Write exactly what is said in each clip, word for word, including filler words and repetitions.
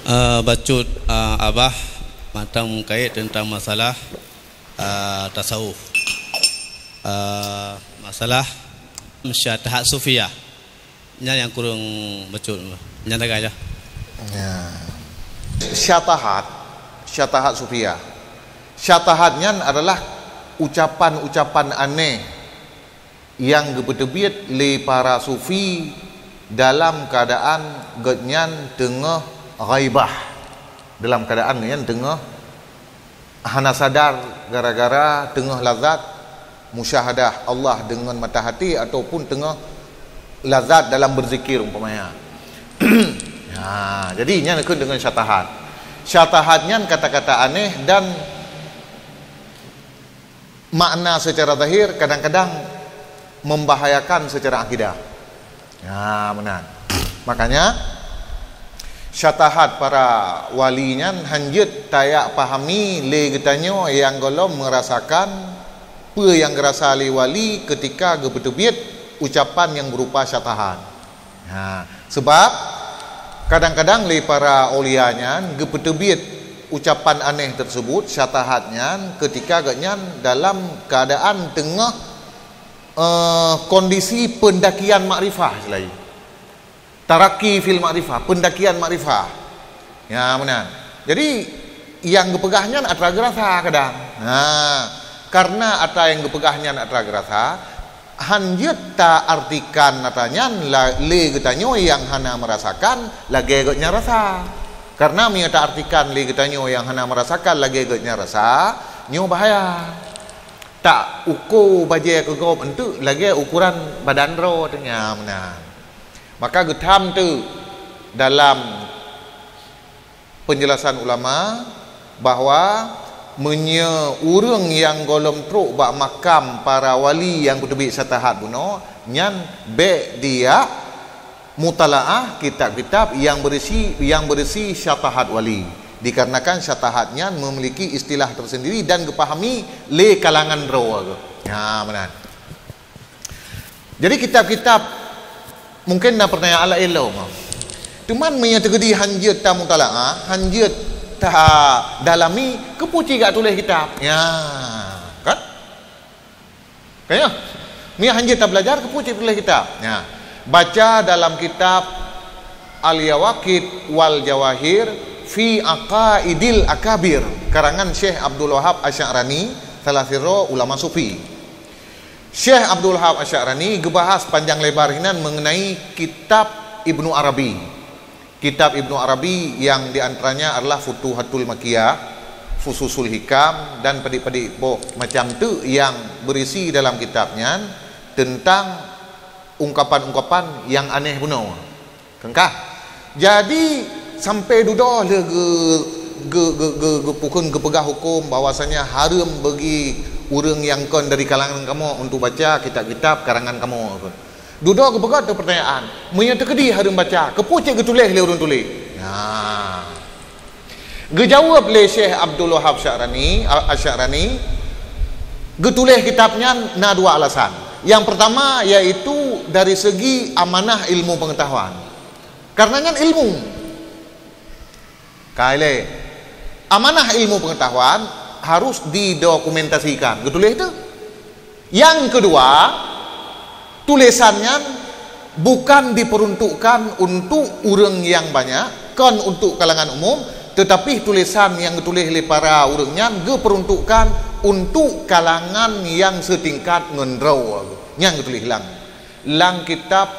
Eh, bacut, eh, Abah mantong mengkait tentang masalah, eh, tasawuf. Eh, masalah syatahat sufiyah. Nyan nyang kurang bacut. Nyan lagèe nyan. Ya. Syatahat, syatahat sufiyah. Syatahat nyan adalah ucapan-ucapan aneh nyang geupeuteubiet lé para sufi dalam keuadaan gobnyan teungoh ghaibah, dalam keuadaan gobnyan teungoh hana sadar gara-gara teungoh lazat musyahadah Allah deungon mata hati ataupun teungoh lazat dalam berzikir umpamanya. Ha, jadi nyan keuh deungon syatahat. Syatahat nyan kata-kata aneh dan makna secara zahir kadang-kadang membahayakan secara akidah. Ya, meunan. Makanya, syatahat para wali nyan hanjeuet tajak pahami lé geutanyoe nyang gohlom merasakan peue nyang geurasa lé wali ketika geupeuteubiet ucapan nyang berupa syatahat. Ha, sebab kadang-kadang lé para aulia nyan geupeuteubiet ucapan aneh tersebut, syatahat nyan, ketika gobnyan dalam keadaan teungoh, eh, kondisi pendakian makrifah istilahnya. Taraki fil makrifah, pendakian makrifah. Ya, meunan. Jadi, nyang geupeugah nyan atra geurasa kadang. Ha, karena atra nyang geupeugah nyan atra geurasa, hanjeuet taartikan atra nyan la-, lé geutanyoe nyang hana merasakan lagèe gobnyan rasa. Karena meunyoe taartikan lé geutanyoe nyang hana merasakan lagèe gobnyan rasa, nyoe bahaya. Tauko bajèe keu gob eunteuk lagèe ukuran badan droe teuh nyan meunan. Maka geutham teuk dalam penjelasan ulama bahwa meunyoe ureuëng nyang gohlom trok bak makam para wali nyang beuteubiet syatahat bunoe, nyan bèk dijak mutalaah kitab-kitab nyang berisi, nyang berisi syatahat wali, dikarenakan syatahat nyan memiliki istilah tersendiri dan geupahami lé kalangan droe. Ha, meunan. Jadi kitab-kitab mungkin na pertanyaan laén lom. Teuma meunyoe teukeudi hanjeuet tamutalaah, hanjeuet tadalami, keupeue cit jak tuléh kitab? Ya, kan? Kan ya? Meunyoe hanjeuet tabeulajar, keupeue cit tuléh kitab? Ya. Baca dalam kitab Al-Yawaqit wal Jawahir fi Aqaidil Akabir, karangan Syekh Abdul Wahab Asy-Sya'rani, salah sidroe ulama sufi. Syekh Abdul Wahab Asy-Sya'rani geubahas panjang lebar hinan mengenai kitab Ibnu Arabi. Kitab Ibnu Arabi nyang di antaranya adalah Futuhatul Makkiyah, Fususul Hikam, dan padit-padit boh macam teuk nyang berisi dalam kitab nyan tentang ungkapan-ungkapan nyang aneh bunoe. Keungkah. Jadi, sampai dudoe lheueh geu-, geu-, geu-, geu-, geupukon geupeugah huköm bahwasanya hareuem bagi ureuëng nyang kon dari kalangan kamoe untuk baca kitab-kitab karangan kamoe. Dudoe geupeugah tu pertanyaan, meunyoe teukeudi hareuem baca, keupeue cit geutuléh lé ureuëng tuléh? Nah. Geujaweueb lé Syekh Abdul Wahab Sya'rani, Asy-Sya'rani, geutuléh kitab nyan na dua alasan. Nyang pertama yaitu dari segi amanah ilmu pengetahuan. Karena nyan ilmu. Ka ilée, amanah ilmu pengetahuan harus didokumentasikan. Geutuléh tu. Nyang keudua, tulésan nyan bukan diperuntukkan untuk ureuëng nyang banyak, kon untuk kalangan umum, teutapi tulésan nyang geutuléh lé para ureuëng nyan geuperuntukkan untuk kalangan nyang seutingkat ngon droe. Nyan geutuléh lam, lam kitab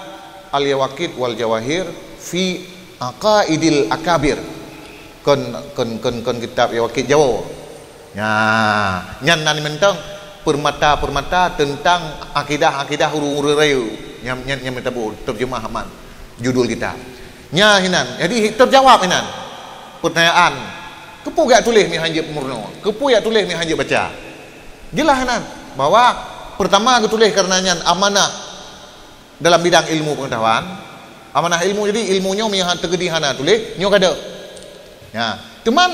Al-Yawaqit wal Jawahir fi Aqaidil Akabir. Kon, kon, kon, kon kitab Yawaqit Jawoe. Nya, nyan nan mantong peurmata-peurmata teuntang akidah-akidah ureuëng-ureuëng rayeuk. Nyan, nyan, nyan meutabô teurjeumah amat judul kitab. Nya hinan. Jadi teujawab hinan peutanyaan, keupeue jak tuléh meuhanjeuet meurunoe? Keupeue jak tuléh meuhanjeuet baca? Jeulaih hinan bahwa pertama geutuléh karena nyan amanah dalam bidang ilmu pengetahuan. Amanah ilmu, jadi ilmu nyoe meuhan teukeudi hana tuléh, nyoe kada. Nya, teuma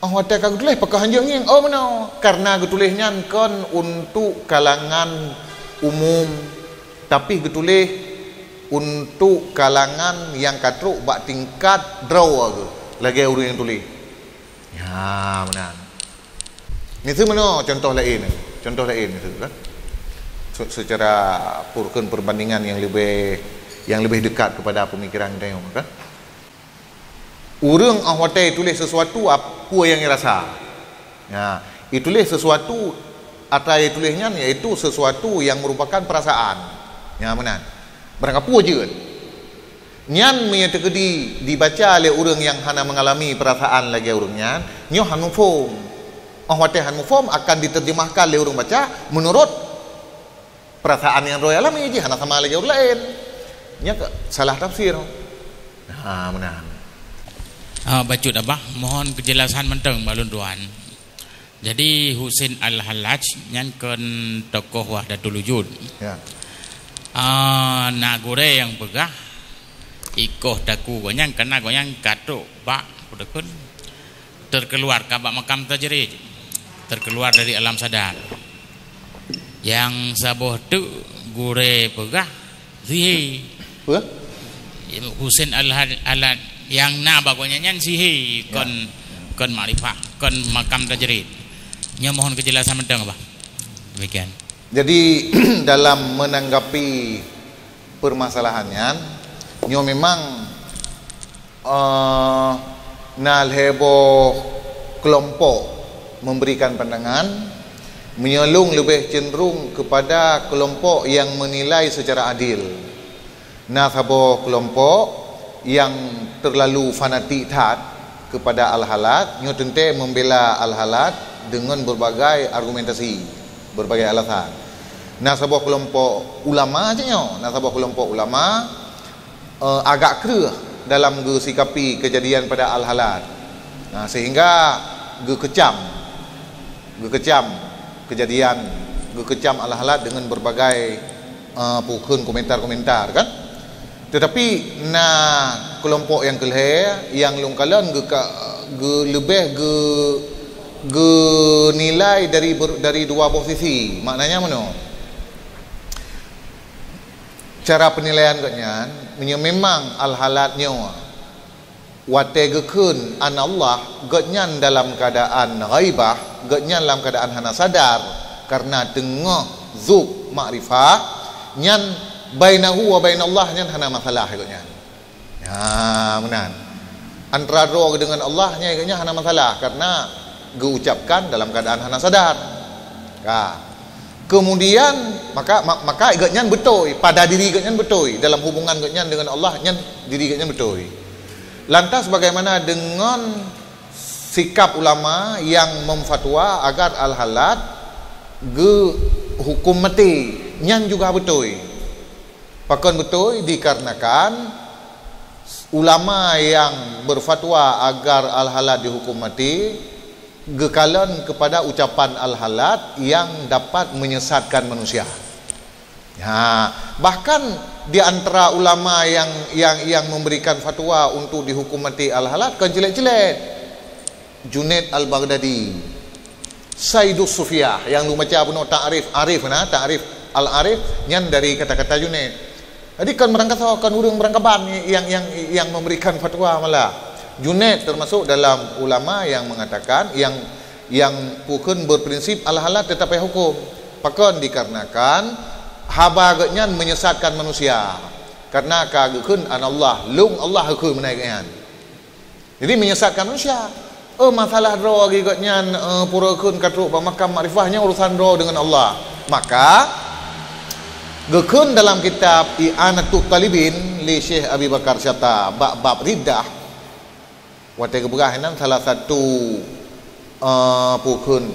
oh watée ka geutuléh pakon hanjeuet ngieng? Oh meunoe, karena geutuléh nyan kon untuk kalangan umum, tapi geutuléh Untuk kalangan nyang ka trok bak tingkat droe geuh, lagée ureuëng nyang tuléh. Ya, meunan. Miseue meunoe contoh laén, contoh laén miseue kan. Se-, secara purkeun perbandingan yang lebih, yang lebih dekat kepada pemikiran kita nyoe kan. Ureuëng 'oh watée tuléh sesuatu, ap-, peue nyang irasa. Ya, ituléh sesuatu, atra ituléh nyan yaitu sesuatu yang merupakan perasaan. Ya, meunan. Barang kapeue jeuet. Nyan meunyoe teukeudi dibaca lé ureuëng nyang hana mengalami perasaan lagée ureuëng nyan, nyoe han muphom. 'Oh watée han muphom akan diterjemahkan lé ureuëng baca menurut perasaan nyang droe alami jih hana sama lagée ureuëng laén. Nyan ka salah tafsir. Ha, meunan. Ah, bacut Abah, mohon kejelasan mantong bak lôn tuan. Jadi Husin Al-Hallaj nyan kon tokoh Wahdatul Wujud. Ya. Ah, na gurée nyang peugah ikoh taku gobnyan karena gobnyan ka trok bak, peue takheun, terkeluar ka bak makam tajrid, terkeluar dari alam sadar. Nyang saboh teuk gurée peugah sihé. Peue? Husin Al-Hal-, Alat nyang na bak gobnyan nyan sihé, kon, kon makrifah, kon makam tajrid. Nyoe mohon kejelasan mantong, Abah. Demikian. Jadi, dalam menanggapi permasalahan nyan, nyoe memang, eh, na lhée boh kelompok memberikan pandangan, meunyoe lôn leubeh cenderung kepada kelompok yang menilai secara adil. Na saboh kelompok yang terlalu fanatik that kepada Al-Hallaj, nyoe teuntée membela Al-Hallaj dengan berbagai argumentasi, berbagai alasan. Na saboh kelompok ulama cit nyoe, na saboh kelompok ulama, eh, agak kreueh dalam geusikapi kejadian pada Al-Hallaj. Nah, sehingga geukecam, geukecam kejadian, geukecam Al-Hallaj dengan berbagai, eh, peue kheun komentar-komentar kan. Tetapi na kelompok nyang keu lhée nyang lôn kalon geuka-, geu-, leubeh geu-, geunilai dari ber-, dari dua boh sisi. Maknanya meunoe. Cara penilaian gobnyan, meunyoe memang Al-Hallaj nyoe watée geukheun anallah, gobnyan dalam keadaan ghaibah, gobnyan dalam keadaan hana sadar karena teungoh zuk makrifah, nyan bainahu wa bainallah, nyan hana masalah gobnyan. Ha, meunan. Antara droe dengan Allah nyan, nyan hana masalah karena geuucapkan dalam keadaan hana sadar. Ka. Kemudian, maka, ma-, maka gobnyan beutôi, pada diri gobnyan beutôi, dalam hubungan gobnyan dengan Allah nyan diri gobnyan beutôi. Lantas bagaimana dengan sikap ulama yang memfatwa agar Al-Hallaj geuhukum maté? Nyan juga beutôi. Pakon beutôi? Dikarenakan ulama yang berfatwa agar Al-Hallaj dihukum mati geukalon kepada ucapan Al-Hallaj yang dapat menyesatkan manusia. Ha, bahkan di antara ulama yang, yang, yang memberikan fatwa untuk dihukum mati Al-Hallaj kon célék-célék. Junaid Al-Baghdadi, Saidus Sufiah, nyang lôn baca bunoe Ta'rif Arif na, Ta'rif Al-Arif, nyan dari kata-kata Junaid. Jadi kon meurangkasoe, kon ureuëng meurangkaban nyang, nyang, nyang memberikan fatwa malah. Junaid termasuk dalam ulama yang mengatakan, yang, yang pukon berprinsip Al-Hallaj tetap payah hukum. Pakon? Dikarenakan haba gobnyan menyesatkan manusia. Karena ka geukheun anallah, lôn Allah geukheun meunan gobnyan. Jadi menyesatkan manusia. Oh, masalah droe lagée gobnyan, eh, pura kheun ka trok bak makam makrifah, nyan urusan droe dengan Allah. Maka geukheun dalam kitab I'anatut Talibin lé Syekh Abi Bakar Syatta bak bab riddah. Watée geupeugah inan salah satu, eh, pukon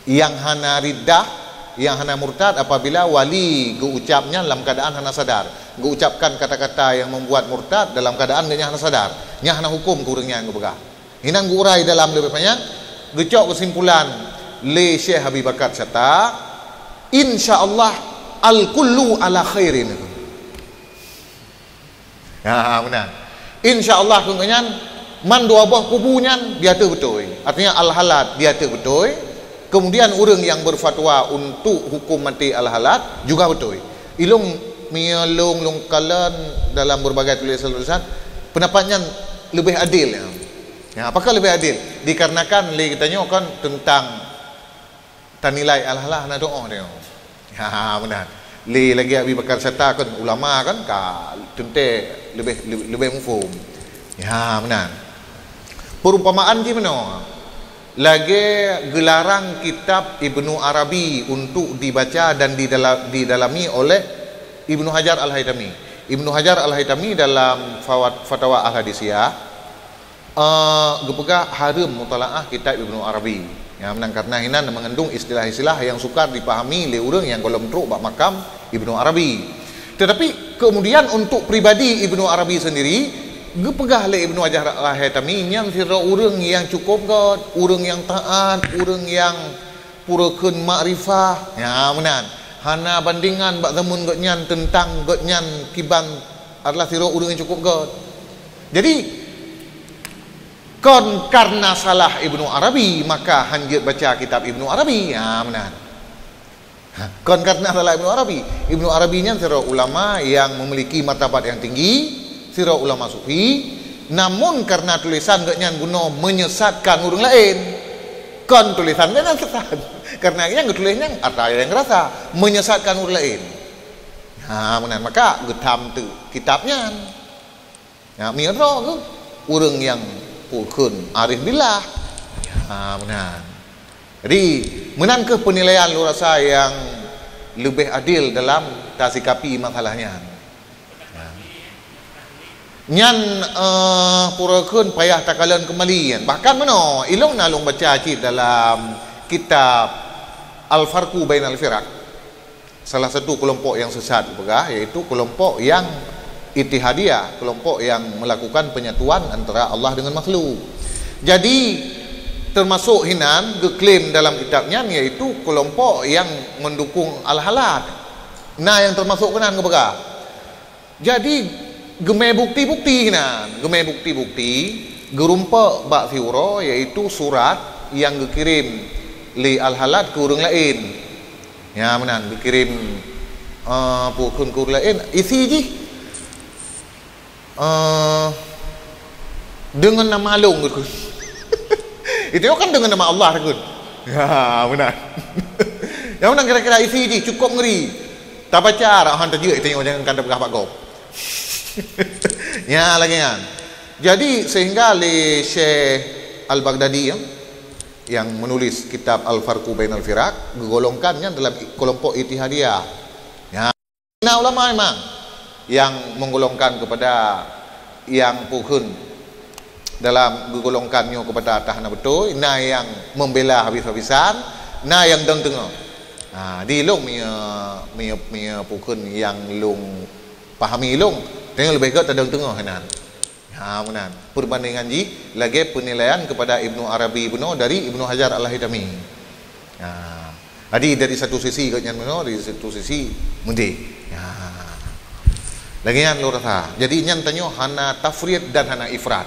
nyang hana riddah, nyang hana murtad apabila wali geuucap nyan lam keuadaan hana sadar. Geuucapkan kata-kata yang membuat murtad dalam keuadaan geuhnyan hana sadar. Nyan hana hukum keu ureuëng nyan geupeugah. Inan geuurai dalam leubeh panyang, geucok keusimpulan lé Syekh Abi Bakar Syatta, "Insya Allah al-kullu ala khairin." Ha, ha, meunan. Insya Allah keu nyan, mandua boh kubu nyan di ateueh beutôi. Artinya Al-Hallaj di ateueh beutôi. Kemudian ureuëng yang berfatwa untuk hukum mati Al-Hallaj juga beutôi. Ilong Meunyoe lôn, lôn kalon dalam berbagai tulisan-tulisan, pendapat nyan leubeh adil, ya. Ya, apakah leubeh adil? Dikarenakan lé geutanyoe kan teuntang tanilai al-halal hana tu'oh tanyoe. Ya, meunan. Lé lagèe Abi Bakar Syata kan ulama kan ka teuntèe leubeh, leubeh, leubeh muphom. Ya, meunan. Perumpamaan jih meunoe. Lagèe geularang kitab Ibnu Arabi untuk dibaca dan didala-, didalami oleh Ibnu Hajar Al-Haitami. Ibnu Hajar Al-Haitami dalam Fawat-, Fatawa Al-Hadisiyah, eh, geupeugah hareuem mutalaah kitab Ibnu Arabi. Ya, meunan karena hinan mengandung istilah-istilah yang sukar dipahami lé ureueng nyang gohlom trok bak makam Ibnu Arabi. Tetapi kemudian untuk pribadi Ibnu Arabi sendiri, geupeugah lé Ibnu Hajar Al-Haitami nyan sidroe ureueng nyang cukup göt, ureueng nyang taat, ureueng nyang pura kheun makrifah. Ya, meunan. Hana bandingan bak zameun gobnyan teuntang gobnyan kiban adalah sidroe ureueng nyang cukup göt. Jadi, kon karena salah Ibnu Arabi, maka hanjeuet baca kitab Ibnu Arabi. Ya, meunan. Ha, kon karena salah Ibnu Arabi. Ibnu Arabi nyan sidroe ulama yang memiliki martabat yang tinggi, sidroe ulama sufi, namun karena tulisan gobnyan guna menyesatkan ureueng laén. Kon tulisan gobnyan sesat. Karena nyang geutuléh nyan atra nyang rasa menyesatkan ureueng laén. Ha, meunan maka geutham teuk kitab nyan. Ya, meunyoe droe keuh ureueng nyang pukon arif billah. Ya, meunan. Jadi, meunan keuh penilaian lôn rasa nyang leubeh adil dalam tasikapi masalah nyan. Ya. Nyan, eh, pura kheun payah takalon keumbali nyan. Bahkan meunoe, ilôn na lôn baca cit dalam kitab Al-Farqu Bainal Firaq. Salah satu kelompok yang sesat peugah, yaitu kelompok yang Ittihadiyah, kelompok yang melakukan penyatuan antara Allah dengan makhluk. Jadi, termasuk hinan geuklaim dalam kitab nyan, yaitu kelompok yang mendukung Al-Hallaj. Na nyang termasuk keunan geupeugah. Jadi, geumè bukti-bukti hinan, geumè bukti-bukti, geurumpok bak siuroe, yaitu surat nyang geukirém lé Al-Hallaj keu ureueng laén. Ya, meunan, geukirém, eh, pukon keu ureueng laén, isi jih, eh, deungon nama lôn, kheun. Itu kan deungon nama Allah, kheun. Ya, meunan. Ya, meunan kira-kira isi jih cukup ngeri. Tabaca, rak han tajeuet, itu jangan kan tapeugah bak gob. Ya, lagèe nyan. Jadi, sehingga lé Syekh Al-Baghdadi, ya, yang menulis kitab Al-Farqu Bainal Firaq, geugolongkan nyan dalam i-, kelompok Ittihadiyah. Ya. Na ulama memang yang menggolongkan kepada yang pukon dalam geugolongkan nyoe kepada atra hana beutôi, na yang membela habis-habisan, na yang dong teungoh. Ha, di lôn meunyoe, meunyoe, meunyoe pukon yang lôn pahami lôn, teungoh leubeh göt tadong teungoh hinan. Ha, meunan. Perbandingan jih lagèe penilaian kepada Ibnu Arabi bunoe dari Ibnu Hajar Al-Haitami. Ha. Jadi dari satu sisi gobnyan bunoe, dari satu sisi meudeh. Ha. Lagèe nyan lôn rasa. Jadi nyan tanyoe hana tafrit dan hana ifrat.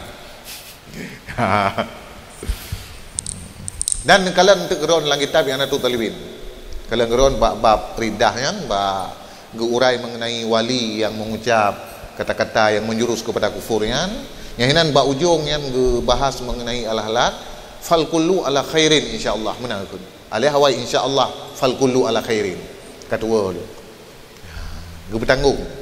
Dan kalon teuk droen lam kitab I'anatul Thalibin. Kalon droen bak bab riddah nyan, bak geuurai mengenai wali yang mengucap kata-kata yang menjurus kepada kufur nyan. Nyang hinan bak ujong nyan geubahas mengenai Al-Hallaj, "Fal kullu ala khairin, insya Allah." Meunan kheun. Alèh awai, "Insya Allah, fal kullu ala khairin." Ka tuwoe lé. Geupeutanggong.